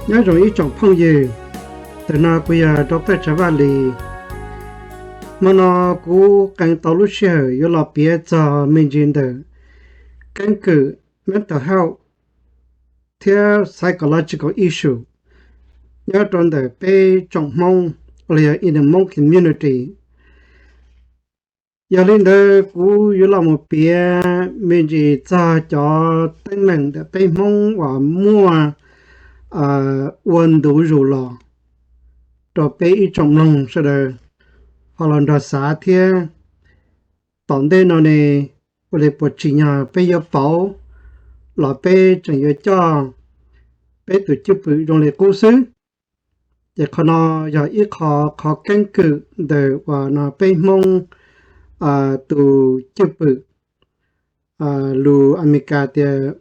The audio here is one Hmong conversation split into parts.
Nyob zoo ib tsoom phooj ywg, ntawm no kuv yog Doctor Tsav Vaj Lis. Hmo no kuv qee tau lub sij hawm yuav los piav txog me ntsis ntawm keeb kwm, mental health thiab psychological issue nyob rau ntawm peb tsoom Hmoob, los yog in the Hmong community. Yog li ntawd kuv yuav los mus piav me ntsis txog cov teeb meem ntawm peb Hmoob uas muaj ua ntu zus los rau peb ib tsoom mloog sawv daws ho los nrog xav thiab. Tom ntej no ne, ua li puas tsim nyog peb yuav pauv los peb tseem yuav coj peb tus cwj pwm zoo li qub xwb. Ces qhov no yog ib qho, qhov keeb kwm ntawm uas no peb Hmoob tus cwj pwm, lus Amelikas tias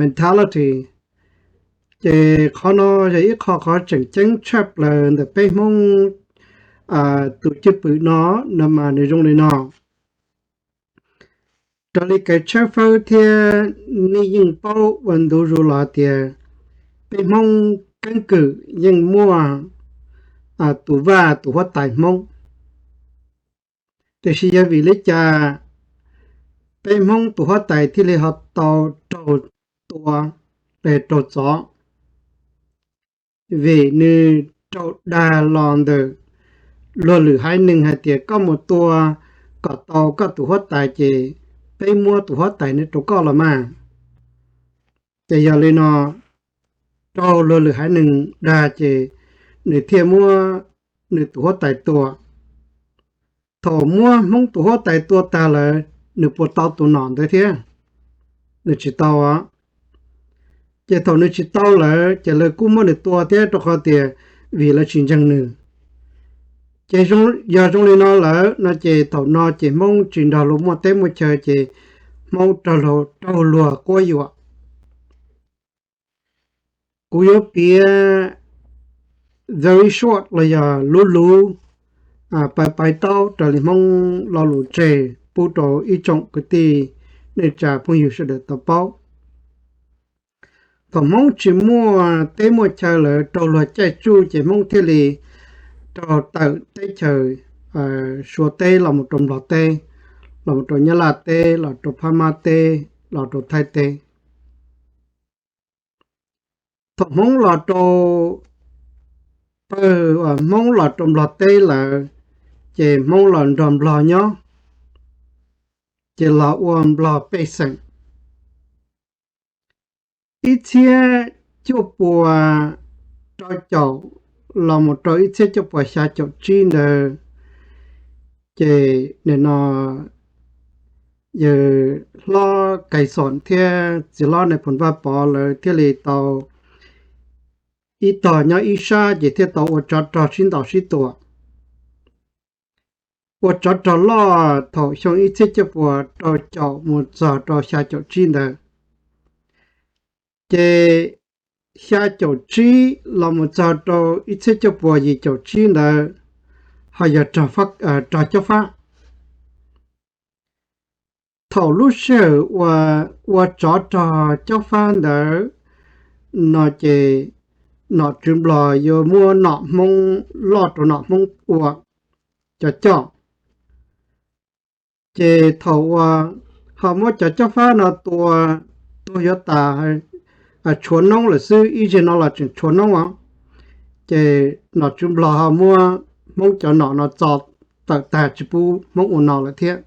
mentality. Ces qhov no yog ib qho qhov tseem ceeb tshaj plaws ntawm peb Hmoob tus cwj pwm no, no mas nws zoo li no. Raws li kev tshawb fawb thiab nej yeej paub ua ntu zus los tias peb Hmoob keeb kwm yeej muaj tus vaj tus huab tais Hmoob. Tiam sis yog vim li cas peb Hmoob tus huab tais thiaj li ho tau raug tua, raug txov? Vim nws raug dag los ntawm luag lwm haiv neeg hais tias koj mus tua kom tau koj tus huab tais ces peb muab tus huab tais no rau koj los mas. Ces yog li no, raug luag lwm haiv neeg dag ces nws thiaj muab nws tus huab tais tua. Thaum muab Hmoob tus huab tais tua tag lawm, nws puas tau tus nom ntawd thiab? Nws tsis tau. Ces thaum nws tsis tau lawm ces lawv kuj muab nws tua thiab, rau qhov tias vim lawv tsis ntseeg nws. Ces yog zoo li no lawm no ces thaum no ces Hmoob tsis nrog luag muaj teb muaj chaw ces Hmoob raug luag quab yuam. Kuv yuav piav very short los yog luv luv, paiv paiv taub raws li Hmoob lo lus tseg pub rau ib tsoom kwv tij neej tsa phooj ywg sawv daws tau paub. Thaum Hmoob tsis muaj teb muaj chaw lawv raug luag caij tsuj ces Hmoob thiaj li raug tawm teb chaws Suav teb los mus rau Nplog teb, los mus rau Nyab Laj teb, los rau Phab Mab teb, los rau Thaib teb. Thaum Hmoob los rau, pawg Hmoob los rau Nplog teb lawm, ces Hmoob los nrog Nplog nyob, ces los ua Nplog pej xeem. Ib txhiab cuaj puas rau caum los mus rau ib txhiab cuaj puas xya caum tsib ntawd, ces nim no yawg hlob Kais Xom thiab txiv hlob Nais Phoo Vaj Pov lawv thiaj li tau ib tog nyob ib sab ces thiaj tau ua tsov rog sib ntaus sib tua. Ua tsov rog loj thaum xyoo ib txhiab cuaj puas rau caum mus txog rau xya caum tsib ntawd. Ces xya caum tsib los mus txog rau ib txhiab cuaj puas yim caum tsib ntawd, ho yog rog cob fab. Thaum lub sij hawm uas ua tsov rog cob fab ntawd no ces nom tswv Nplog yuav muab nom Hmoob loj rau nom Hmoob ua cov coj. Ces thaum uas ho muab cov cob fab no tua tuag yuav tas, tshuav noob lawm xwb, ib zeg no los tseem tshuav noob os, ces nom tswv Nplog ho muab Hmoob cov nom no txo tawm tag tsis pub Hmoob ua no lawm thiab.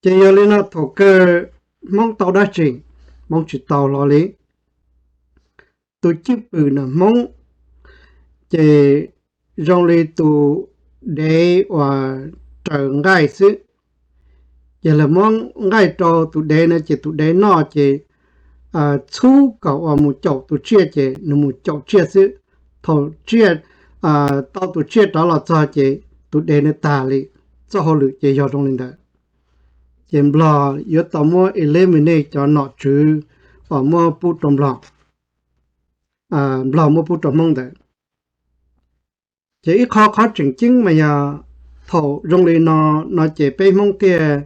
Ces yog li no thaum kawg Hmoob tau dab tsi? Hmoob tsis tau hlo li. Tus cwj pwm ntawm Hmoob ces zoo li tus dev uas raws nqaij xwb. Ces lawv muab nqaij rau tus dev no ces tus dev noj ces txhub kom uas mus caum tus tsiaj ces nws mus caum tsiaj xwb. Thaum tsiaj, tau tus tsiaj rov los txog ces tus dev nws tag li, txoj hauj lwm ces yog zoo li ntawd. Ces Nplog yuav tau muab eliminate cov nom tswv uas muab pub rau Nplog, Nplog muab pub rau Hmoob ntawd. Ces ib qho qhov tseem ceeb mas yog thaum zoo li no, no ces peb Hmoob thiaj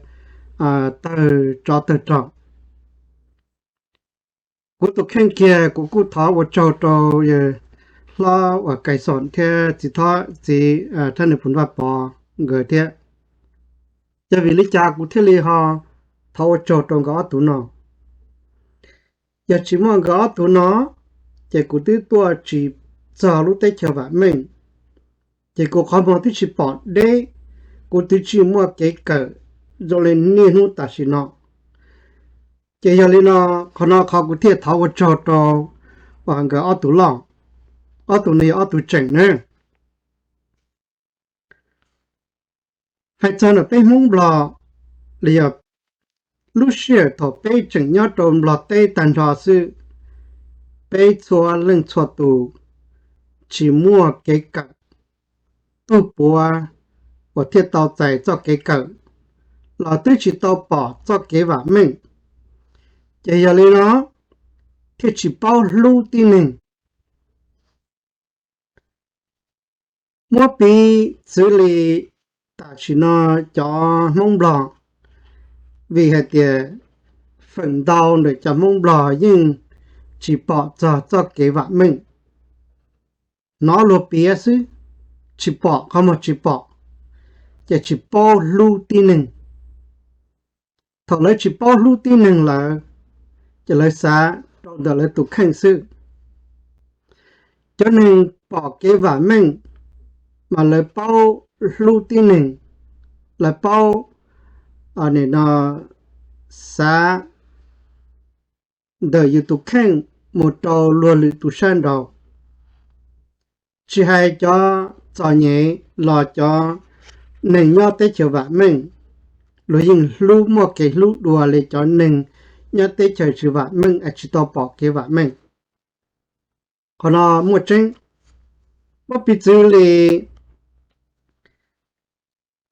tawg tsov tawg rog. Kuv tus kheej kiag kuv kuj thov ua tsaug rau yawg hlob uas Kais Xoom thiab txiv thab, txiv thab nws Phum Vaj Pov nkawd thiab. Yog vim li cas kuv thiaj li ho thov ua tsaug rau nkawd ob tug no? Yog tsis muaj nkawd ob tug no, ces kuv twb tuaj tsis txog lub teb chaws vam meej, ces kuv qhov muag twb tsis pom deb, kuv twb tsis muaj kev kawm zoo li niaj hnub tam sim no. Ces yog li no, qhov no qhov kuv thiaj thov ua tsaug rau uas nkawd ob tug loj, ob tug no yog ob tug tseem na. Hais txog ntawm peb Hmoob Nplog, los yog lub sij hawm thaum peb tseem nyob rau Nplog teb tag nrho xwb, peb txhua leej txhua tus tsis muaj kev kawm, tug puav uas thiaj tau txais txoj kev kawm, los twb tsis tau pom txoj kev vam meej. Ces yog li no, thiaj tsis paub hlub tib neeg. Muab piv txwv li tam sim no cov Hmoob Nplog, vim hais tias feem ntau ntawm cov Hmoob Nplog yeej tsis pom txog txoj kev vam meej. Hnov luag piav xwb, tsis pom, qhov muag tsis pom, ces tsis paub hlub tib neeg. Thaum lawv tsis paub hlub tib neeg lawm, ces lawv xav rau ntawm lawv tus kheej xwb. Cov neeg pom kev vam meej, mas lawv paub hlub tib neeg, lawv paub nim no xav ntawm yus tus kheej mus rau luag lwm tus sab nraud. Tsis hais cov txom nyem los cov neeg nyob teb chaws vam meej, luag yeej hlub, muaj kev hlub dua li cov neeg nyob teb chaws tsis vam meej es tsis tau pom kev vam meej. Qhov no muaj tseeb. Muab piv txwv li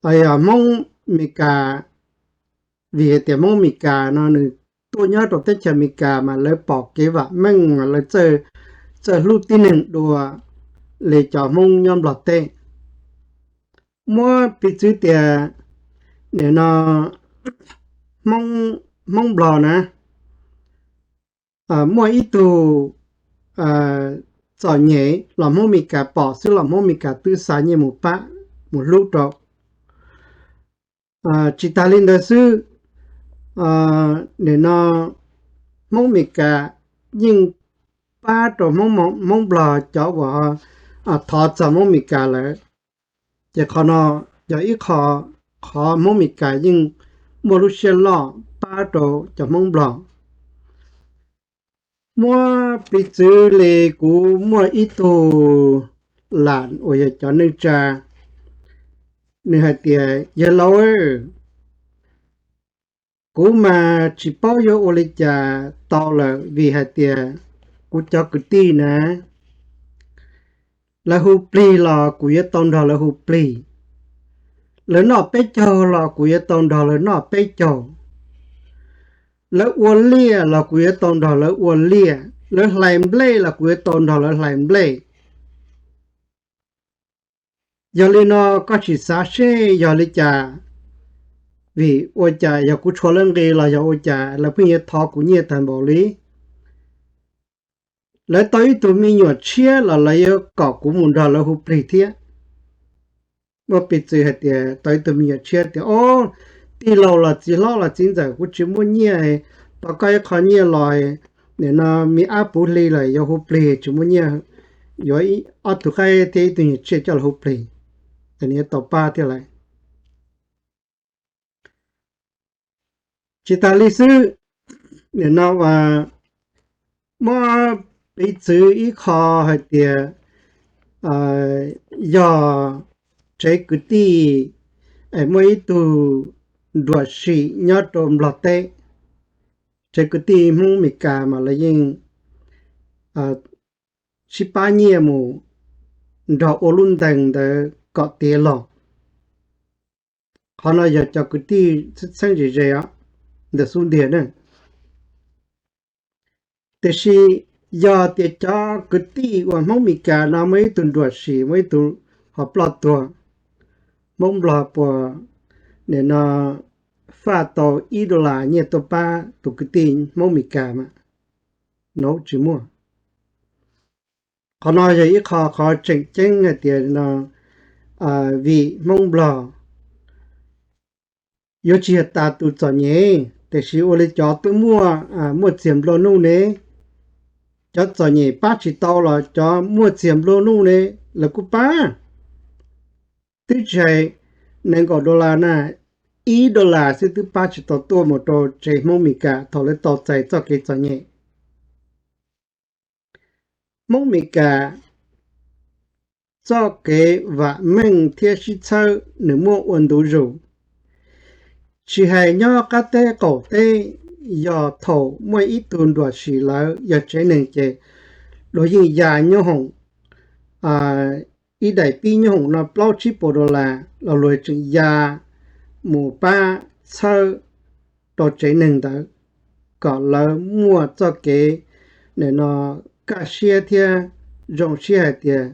Hmoob Meskas, vim hais tias Hmoob Meskas no nws tuaj nyob rau teb chaws Amelikas mas lawv pom kev vam meej, lawv txawj hlub tib neeg dua li cov Hmoob nyob Nplog teb. Muab piv txwv tias nim no Hmoob Nplog na, muaj ib tug txom nyem los Hmoob Meskas pom xwb los Hmoob Meskas twb xa nyiaj mus pab, mus hlub rau. Tsis tas li ntawd xwb, nim no Hmoob Meskas yeej pab rau Hmoob Nplog cov uas thov txog Hmoob Meskas lawm. Ces qhov no yog ib qho, qhov Hmoob Meskas yeej muaj lub siab loj pab rau cov Hmoob Nplog. Muab piv txwv li kuv muaj ib tug lam uas yog cov neej tsa, nws hais tias, Yawg laus, kuv mas tsis paub yuav ua li cas tau lawm, vim hais tias kuv cov kwv tij na, lawv hu plig los kuv yuav tau nrog lawv hu plig, lawv noj peb caug los kuv yuav tau nrog lawv noj peb caug, lawv ua liaj los kuv yuav tau nrog lawv ua liaj, lawv hlais nplej los kuv yuav tau nrog lawv hlais nplej. Yog li no koj tsis xav seb yog li cas, vim ua cas yog kuv tshuav lawv nqi los yog ua cas lawv pheej yuav thov kuv nyiaj tag npaum li? Lawv tau ib tug me nyuam tshiab los lawv yuav kom kuv mus nrog lawv hu plig thiab. Muab piv txwv hais tias tau ib tug me nyuam tshiab tias, Au, tij laug los txiv hlob los txiv ntxawm, kuv tsis muaj nyiaj, thov koj ib qho nyiaj los, nim no me ab puv hli lawm yuav hu plig tsis muaj nyiaj, yuav ob tug qaib thiab ib tug nyuag tsiaj coj los hu plig, es nws yuav tau pab thiab lauj. Tsis tas li xwb, nim no muab piv txwv ib qho hais tias yog tsev kwv tij, es muaj ib tug nruam sim nyob rau Nplog teb, tsev kwv tij Hmoob Meskas mas lawv yeej sib pab nyiaj mus nrog ua lub ntees ntawd kom tiav los. Qhov no yog cov kwv tij txheeb ze ze os, ntawm xub ntiag na. Tiam sis yog tias cov kwv tij uas Hmoob Meskas no muaj ib tug nruam sim, muaj ib tug ho ploj tuag, Hmoob Nplog puas nim no faj tau ib dollar nyiaj tuaj pab tus kwv tij Hmoob Meskas mas? Nope, tsis muaj. Qhov no yog ib qho qhov tseem ceeb hais tias no, vim Hmoob Nplog yuav tsis yog tas tus txom nyem, tiam sis ua li cov twb muaj, muaj txiag nplua nuj ne, cov txom nyem pab tsis tau los cov muaj txiag nplua nuj ne, lawv kuj pab. Twb tsis hais nees nkaum dollar na, ib dollar xwb twb pab tsis tau tuaj mus rau tsev Hmoob Mes Kas thaum lawv tau txais txoj kev txom nyem. Hmoob Mes Kas txoj kev vam meej thiab sib txhawb nws muaj ua ntu zus. Tsis hais nyob qab teb qaum teb, yog thaum muaj ib tug nruam sim lawv yog tsev neeg ces luag yeej ya nyob hoom, ib daim pib nyob hoom no plaub tsib puas dollar los luag tseem ya mus pab txhawb rau tsev neeg ntawd kom lawv muaj txoj kev nim no kaj siab thiab zoo siab hais tias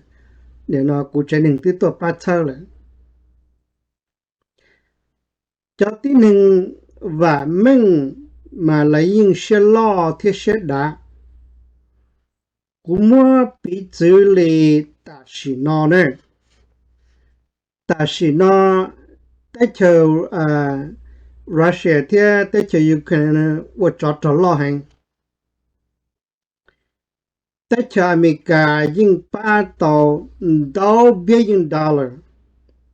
nim no kuv tsev neeg twb tuaj pab txhawb lawm. Cov tib neeg vam meej mas lawv yeej siab loj thiab siab dav. Kuv muab piv txwv li tam sim no na, tam sim no teb chaws Russia thiab teb chaws Ukraine ua tsov rog loj heev. Teb chaws Amelikas yeej pab tau ntau billion dollar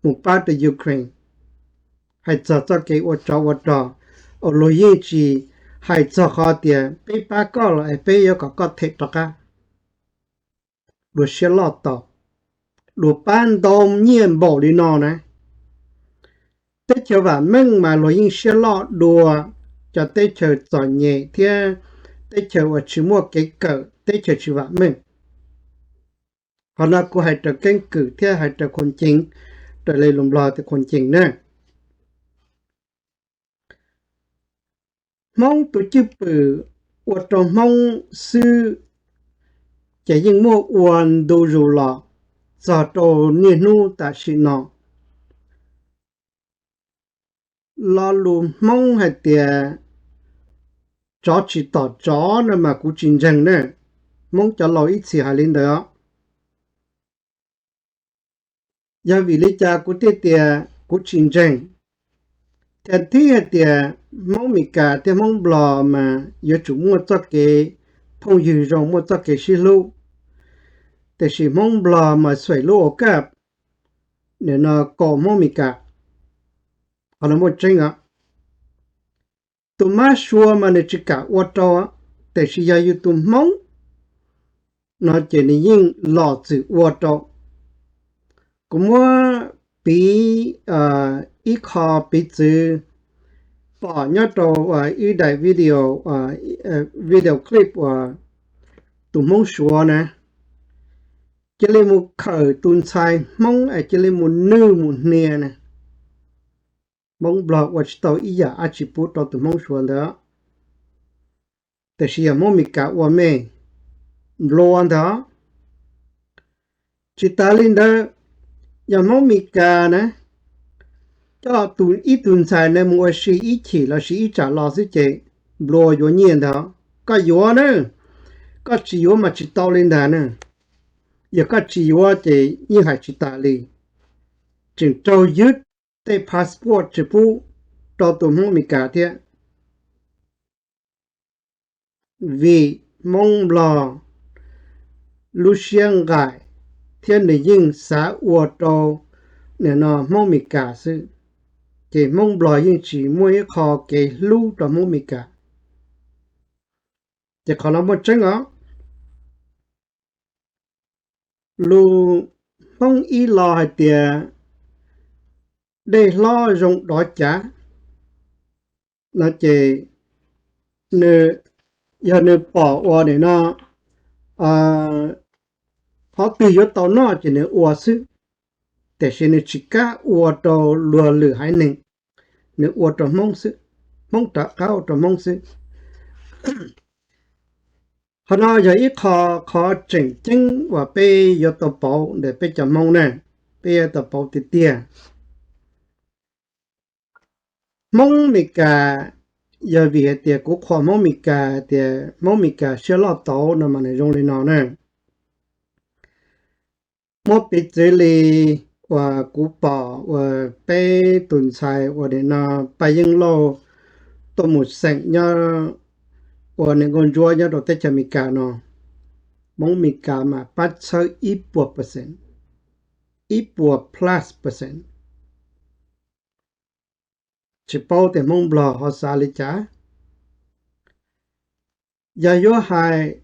mus pab rau Ukraine. Hais txog txoj kev ua tsov ua rog, luag yeej tsis hais txog qhov tias peb pab koj los es peb yuav kom koj them rov qab. Luag siab loj tau, luag pab ntau nyiaj npaum li no na. Teb chaws vam meej mas luag yeej siab loj dua cov teb chaws txom nyem thiab teb chaws uas tsis muaj kev kawm, teb chaws tsis vam meej. Qhov no kuv hais raws keeb kwm thiab hais raws khuas ncees, raws li lus Nplog tias khuas ncees na. Hmoob tus cwj pwm ua rau Hmoob xwb ces yeej muaj ua ntu zus los txog rau niaj hnub tam sim no. Lo lus Hmoob hais tias tsov tsis tom tsov no mas kuv tsis ntseeg na. Hmoob cov laus ib txhis hais li ntawd os. Yog vim li cas kuv thiaj tias kuv tsis ntseeg? Thiab thiaj hais tias Hmoob Mes Kas thiab Hmoob Nplog mas yuav tsum muaj txoj kev phooj ywg zoo, muaj txoj kev sib hlub, tiam sis Hmoob Nplog mas xuaim lub ua kaj nim no kaum Hmoob Mes Kas. Qhov no muaj tseeb os. Tus mab sua mas nws tsis kam ua rau, tiam sis yog yus tus Hmoob no ces nws yeej los txwm ua rau. Kuv muab piv ib qho piv txwv pom nyob rau ib daim video, video clip uas tus Hmoob Suav na cia li mus khawm tus ntxhais Hmoob es cia li mus nwj mus hnia na. Hmoob Nplog ua tsis tau ib yam dab tsi pub rau tus Hmoob Suav ntawd, tiam sis yog Hmoob Mes Kas ua me nplua ntag. Tsis tas li ntawd, yog Hmoob Mes Kas na coj ib tug ntxhais na mus ua si ib chim los sis ib tsam los xwb ces nplua yuav nyiaj ntag. Koj yuav na, koj tsis yuav mas tsis tau li ntag na. Yog koj tsis yuav ces yeej hais tsis tas li. Tseem raug ywg tej passport tsis pub rau tus Hmoob Mes Kas thiab. Vim Hmoob Nplog lub siab nqaim thiab nws yeej xav ua rau nim no Hmoob Mes Kas xwb, ces Hmoob Nplog yeej tsis muaj ib qho kev hlub rau Hmoob Mes Kas. Ces qhov no muaj tseeb os. Lus Hmoob ib lo hais tias dej hlob zoo dov cav no ces nws, yog nws pom ua nim no qhov twg yuav tau noj ces nws ua xwb, tiam sis nws tsis kam ua rau luag lwm haiv neeg, nws ua rau Hmoob xwb, Hmoob rov qab ua rau Hmoob xwb. Qhov no yog ib qho, qhov tseem ceeb uas peb yuav tau pauv ntawm peb cov Hmoob na, peb yuav tau pauv tiag tiag. Hmoob Mes Kas yog vim hais tias kuv qhuas Hmoob Mes Kas tias Hmoob Mes Kas siab loj tau no mas nws zoo li no na. Muab piv txwv li uas kuv pom uas peb tus ntxhais uas nim no Paj Yeeb Lauj tuaj mus xeem nyob ua niam nkauj ntsuab nyob rau teb chaws Amelikas no, Hmoob Amelikas mas pab txhawb ib puas percent, ib puas plus percent. Tsis paub tias Hmoob Nplog ho xav li cas. Yog yuav hais,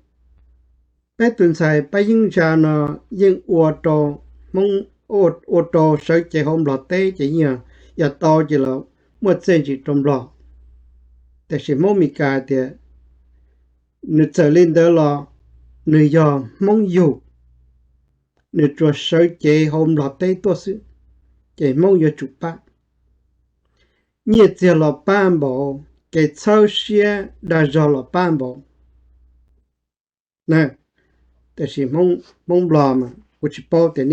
peb tus ntxhais Paj Yeeb Zaj no yeej ua rau Hmoob, ua rau sawv cev hauv Nplog teb ces yeej yog, yog tau ces los muaj txiaj ntsim rau Nplog. Tiam sis Hmoob Mes Kas hais tias nws txawm li ntawd los nws yog Hmoob yug, nws tsuas sawv cev hauv Nplog teb tuaj xwb, ces Hmoob yuav tsum pab. Nyiaj txiag los pab npaum, kev txhawb siab dag zog los pab npaum. Tiam sis Hmoob Nplog mas kuv tsis paub tias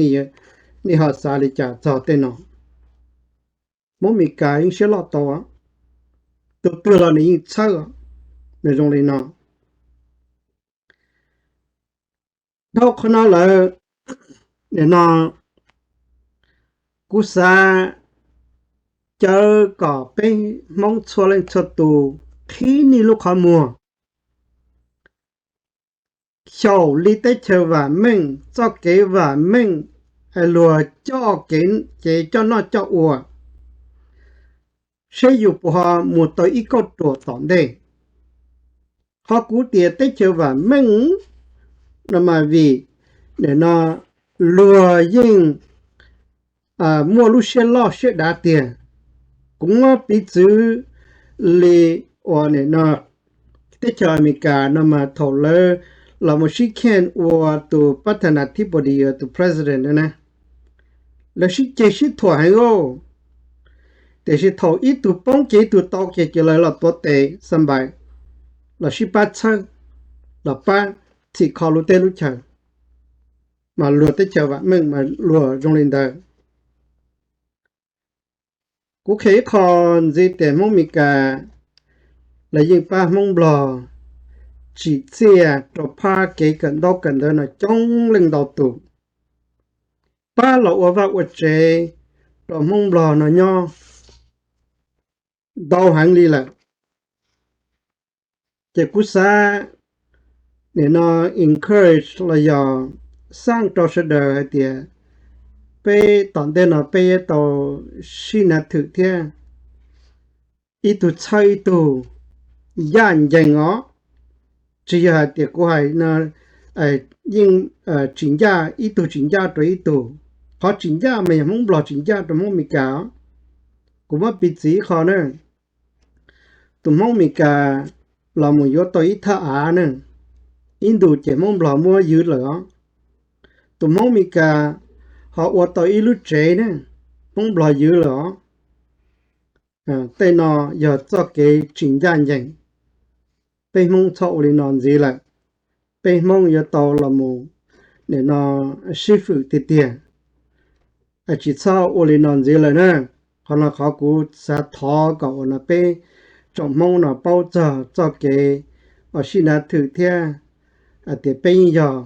nej ho xav li cas txog tej no. Hmoob Mes Kas yeej siab loj tau, tus twg los nws yeej txhawb, nws zoo li no. Dhau qhov no lawm, nim no kuv xav caw kom peb Hmoob txhua leej txhua tus qhib nej lub qhov muag, xyaum li teb chaws vam meej, txoj kev vam meej, luag coj kev ces coj noj coj ua, seb yus puas ho mus tau ib kauj ruam tom ntej. Qhov kuv tias teb chaws vam meej no mas vim nim no luag yeej muaj lub siab loj siab dav tiag. Kuv muab piv txwv li uas nim no teb chaws Amelikas no mas thaum lawv los mus sib kheej ua tus pab tha nas thib pos dis, tus president na, lawv sib ceg sib thuam heev lauj. Tiam sis thaum ib tug poob ces ib tug tau ces ces lawv los tuav tes xa npais, los sib pab txhawb, los pab txhim kho lub teb lub chaws. Mas luag teb chaws vam meej mas luag zoo li ntawd. Kuv qhia ib qho ntxiv tias Hmoob Mes Kas lawv yeej pab Hmoob Nplog tsim txiaj rau phab kev kawm ntaub kawm ntawv no coob leej ntau tus, pab los ua vaj ua tsev rau Hmoob Nplog no nyob ntau heev li lawm. Ces kuv xav nim no encourage los yog xaj rau sawv daws hais tias peb tom ntej no peb yuav tau sib nav thwm thiab ib tug txhawb ib tug, ncaj ncees os. Tsis yog hais tias kuv hais no yeej tsis ncaj, ib tug tsis ncaj rau ib tug. Qhov tsis ncaj mas yog Hmoob Nplog tsis ncaj rau Hmoob Mes Kas. Kuv muab piv txwv ib qho na, tus Hmoob Mes Kas los mus yuav tau ib thaj av na, ib ntus ces Hmoob Nplog muab ywv lawm os. Tus Hmoob Mes Kas ho ua tau ib lub tsev na, Hmoob Nplog ywv lawm os. Tej no yog txoj kev tsis ncaj ncees. Peb Hmoob txhob ua li no ntxiv lawm. Peb Hmoob yuav tau los mus nim no sib fwm tiag tiag. Tsis txhob ua li no ntxiv lawm na. Qhov no qhov kuv xav thov kom ua no peb tsoom Hmoob no paub txog txoj kev uas sib nav thwm thiab hais tias peb yeej yog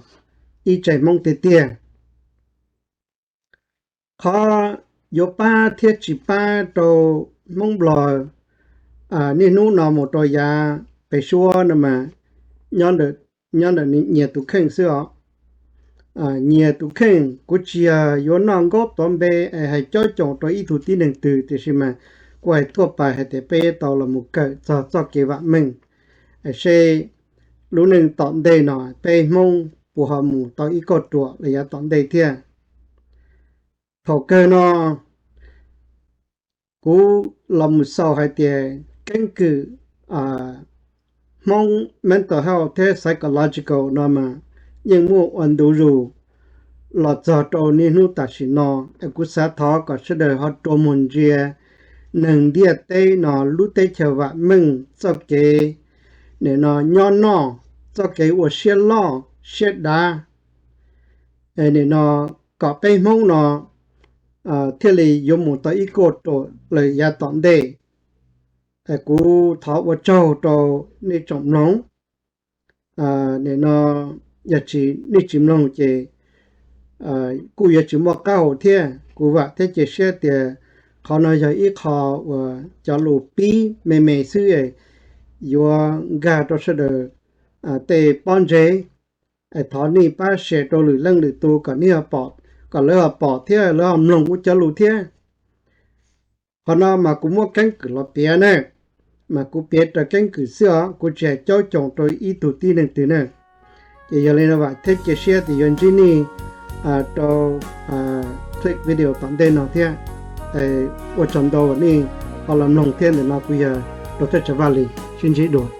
ib tsev Hmoob tiag tiag. Qhov yuav pab thiab tsis pab rau Hmoob Nplog niaj hnub no mus rau yav pem suab no mas nyob ntawm nyias tus kheej xwb os. Nyias tus kheej, kuv tsis yog yuav noj nkaub tuav npe es hais cob coos rau ib tug tib neeg twg, tiam sis mas kuv hais tuaj pais hais tias peb tau los mus kawm txog txoj kev vam meej, seb lub neej tom ntej no peb Hmoob puas ho mus tau ib kauj ruam los yav tom ntej thiab. Thaum kawg no kuv los mus xaus hais tias keeb kwm Hmoob mental health thiab psychological no mas yeej muaj ua ntu zus los txog rau niaj hnub tam sim no. Es kuv xav thov kom sawv daws ho rua muag ntsia neeg ntiaj teb no lub teb chaws vam meej txoj kev nim no nyob noj, txoj kev ua siab loj siab dav, nim no kom peb Hmoob no thiaj li yuav mus tau ib kauj ruam lawm yav tom ntej. Kuv thov ua tsaug rau nej tsoom mloog. Nim no yog tsis, nej tsis mloog ces kuj yuav tsis muaj qab hau thiab. Kuv vam thiab cia siab tias qhov no yog ib qho uas cov lus pib me me xwb, yuav nkag rau sawv daws tej pob ntseg. Thov nej pab share rau lwm leej lwm tus kom nej, kom lawv ho pom thiab lawv ho mloog kuv cov lus thiab. Qhov no mas kuv muab keeb kwm los piav na, mas kuv piav raws keeb kwm xwb os, kuv tsis hais caub coos rau ib tug tib neeg twg na. Ces yog li no vam thiab cia siab tias yuav ntsib nej rau clip video tom ntej no thiab. Ua tsaug ntau nej ho los mloog thiab, ntawm no kuv yog Rau Thaj Tsav Vaj Lis, sib ntsib dua.